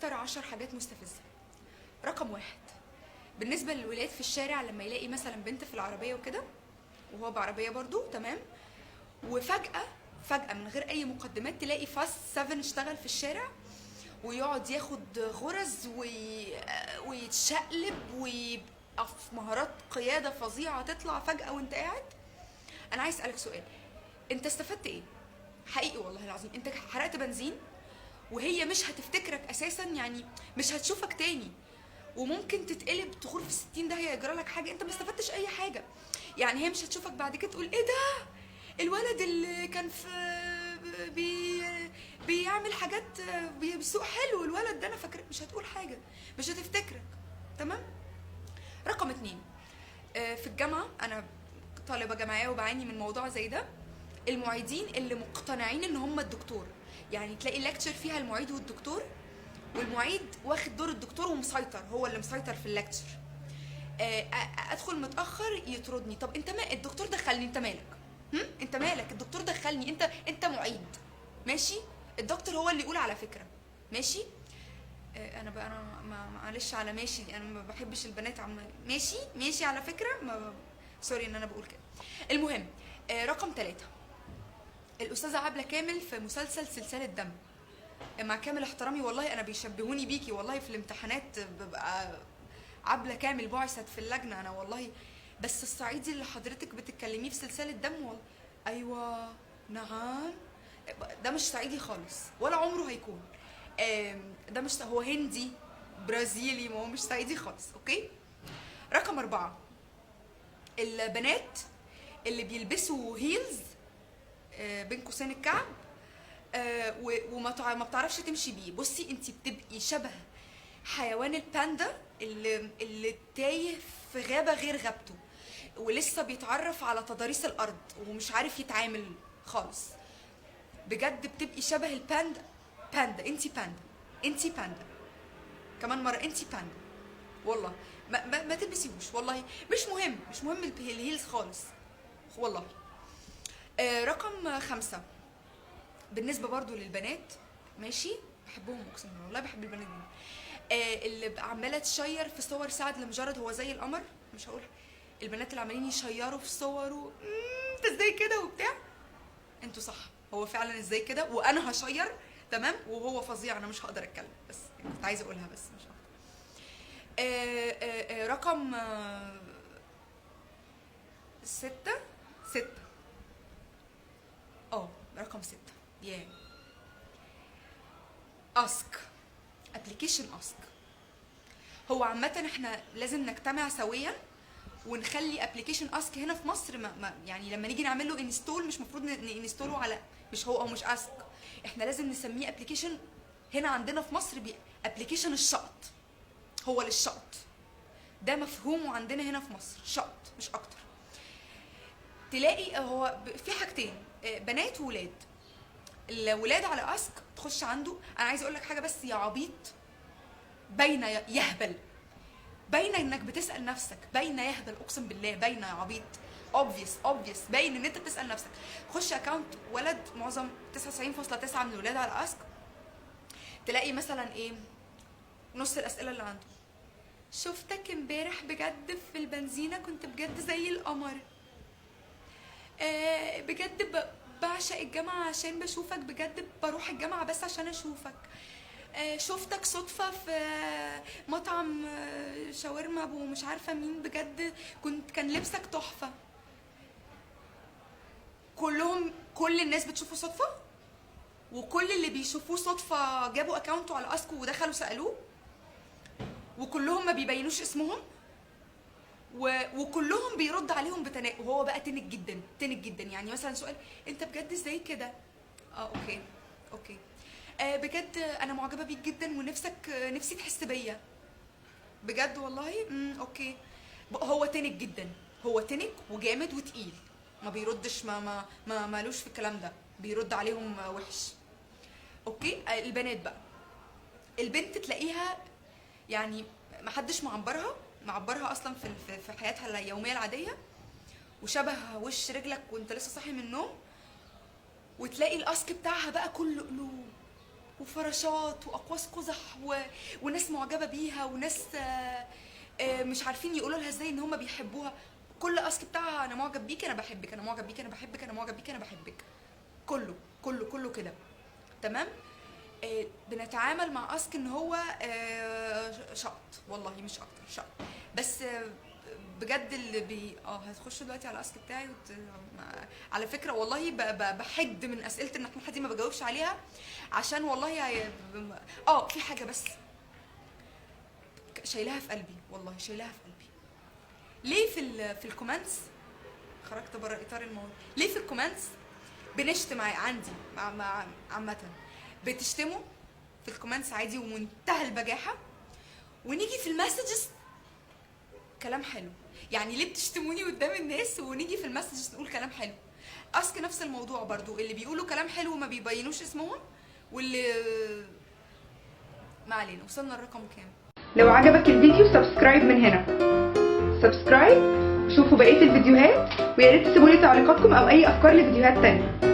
اكتر 10 حاجات مستفزه. رقم 1، بالنسبة للولاد في الشارع، لما يلاقي مثلا بنت في العربية وكده، وهو بعربيه برضو، تمام، وفجاة فجاة من غير اي مقدمات تلاقي Fast 7 اشتغل في الشارع ويقعد ياخد غرز ويتشقلب ويبقى في مهارات قيادة فظيعة تطلع فجاة وانت قاعد. انا عايز اسالك سؤال، انت استفدت ايه؟ حقيقي والله العظيم انت حرقت بنزين، وهي مش هتفتكرك اساسا، يعني مش هتشوفك تاني، وممكن تتقلب تخور في 60، ده هيجرى لك حاجه، انت ما استفدتش اي حاجه. يعني هي مش هتشوفك بعد كده تقول ايه ده الولد اللي كان في بيعمل حاجات بيسوق حلو، الولد ده انا فاكر، مش هتقول حاجه، مش هتفتكرك. تمام. رقم 2، في الجامعه، انا طالبه جامعية وبعاني من موضوع زي ده، المعيدين اللي مقتنعين ان هم الدكتور، يعني تلاقي lecture فيها المعيد والدكتور، والمعيد واخد دور الدكتور ومسيطر، هو اللي مسيطر في ال lecture. ادخل متاخر يطردني، طب انت ما الدكتور دخلني، انت مالك؟ هم؟ انت مالك؟ الدكتور دخلني، انت معيد، ماشي، الدكتور هو اللي يقول على فكرة، ماشي. انا بقى انا معلش على ماشي، انا ما بحبش البنات عم ماشي ماشي على فكرة، ما sorry ان انا بقول كده. المهم، رقم 3، الاستاذة عبله كامل في مسلسل سلسلة دم، مع كامل احترامي والله انا بيشبهوني بيكي والله في الامتحانات، ببقى عبله كامل بعثت في اللجنة انا والله، بس الصعيدي اللي حضرتك بتتكلميه في سلسلة دم والله ايوه نعم، ده مش صعيدي خالص ولا عمره هيكون، ده مش هو هندي برازيلي، ما هو مش صعيدي خالص. okay. رقم 4، البنات اللي بيلبسوا heels، بين قوسين الكعب، وما ما بتعرفش تمشي بيه. بصي انت بتبقي شبه حيوان الباندا اللي تايه في غابة غير غابته ولسه بيتعرف على تضاريس الارض ومش عارف يتعامل خالص. بجد بتبقي شبه الباندا، باندا، انت باندا، انت باندا، كمان مرة انت باندا والله. ما تلبسيهوش والله، مش مهم، مش مهم ال heels خالص والله. رقم 5، بالنسبة برضو للبنات، ماشي، بحبهم اقسم بالله والله بحب البنات دي، اللي عماله تشير في صور سعد لمجرد هو زي القمر، مش هقول البنات اللي عمالين يشيروا في صوره، انت ازاي كده وبتاع، انتوا صح، هو فعلا ازاي كده وانا هشير، تمام، وهو فظيع، انا مش هقدر اتكلم، بس كنت عايزه اقولها بس مش هقدر. رقم 6، 6، رقم 6، يا Ask، application Ask. هو عامة احنا لازم نجتمع سويا ونخلي application Ask هنا في مصر، ما يعني لما نيجي نعمل له install مش المفروض ن install ه على مش هو او مش Ask، احنا لازم نسميه application هنا عندنا في مصر application الشقط، هو للشقط ده مفهومه عندنا هنا في مصر، شقط مش اكتر. تلاقي هو في حاجتين، بنات وولاد. الولاد على Ask تخش عنده، انا عايزه اقول لك حاجة بس يا عبيط، باينة يهبل، باينة انك بتسال نفسك، باينة يهبل اقسم بالله، باينة يا عبيط، obvious obvious، باين ان انت بتسال نفسك. خش account ولد، معظم 99.9 من الولاد على Ask تلاقي مثلا ايه نص الاسئلة اللي عنده، شفتك امبارح بجد في البنزينه كنت بجد زي القمر، بجد بعشق الجامعة عشان بشوفك، بجد بروح الجامعة بس عشان اشوفك، شفتك صدفة في مطعم، شاورما ابو مش عارفة مين، بجد كان لبسك تحفة. كل الناس بتشوفه صدفة، وكل اللي بيشوفوه صدفة جابوا account ه على Ask ودخلوا سألوه، وكلهم ما بيبينوش اسمهم، وكلهم بيرد عليهم بتناء، وهو بقى تنك جدا تنك جدا. يعني مثلا سؤال انت بجد ازاي كده، okay okay، بجد انا معجبه بيك جدا ونفسك، نفسي تحس بيا بجد والله، okay. هو تنك جدا، هو تنك وجامد وتقيل، ما بيردش، ما ما ما مالوش في الكلام ده، بيرد عليهم وحش. okay. البنات بقى، البنت تلاقيها يعني ما حدش معبرها اصلا في حياتها اليومية العادية، وشبه وش رجلك وانت لسه صاحي من النوم، وتلاقي ال Ask بتاعها بقى كله قلوب. وفراشات واقواس قزح وناس معجبه بيها وناس مش عارفين يقولوا لها ازاي ان هم بيحبوها. كل ask بتاعها انا معجب بيك، انا بحبك، انا معجب بيك، انا بحبك، انا معجب بيك، انا بحبك، كله كله كله كده. تمام. بنتعامل مع ask ان هو شقط، والله مش اكتر، شقط بس. بجد اللي بي اه هتخش دلوقتي على ask بتاعي على فكرة والله بحد من اسئلة النحنحه دي ما بجاوبش عليها، عشان والله في حاجة بس شايلاها في قلبي، والله شايلاها في قلبي. ليه في ال comments خرجت بره اطار الموضوع؟ ليه في ال comments بنشتم عندي مع عامة بتشتموا في ال comments عادي ومنتهى البجاحة، ونيجي في ال messages كلام حلو؟ يعني ليه بتشتموني قدام الناس ونيجي في ال messages نقول كلام حلو؟ ask نفس الموضوع برضو، اللي بيقولوا كلام حلو ما بيبينوش اسمهم، واللي ما علينا. وصلنا الرقم كام؟ لو عجبك الفيديو subscribe من هنا، subscribe، شوفوا بقية الفيديوهات، ويا ريت تسيبوا لي تعليقاتكم او اي افكار لفيديوهات تانية.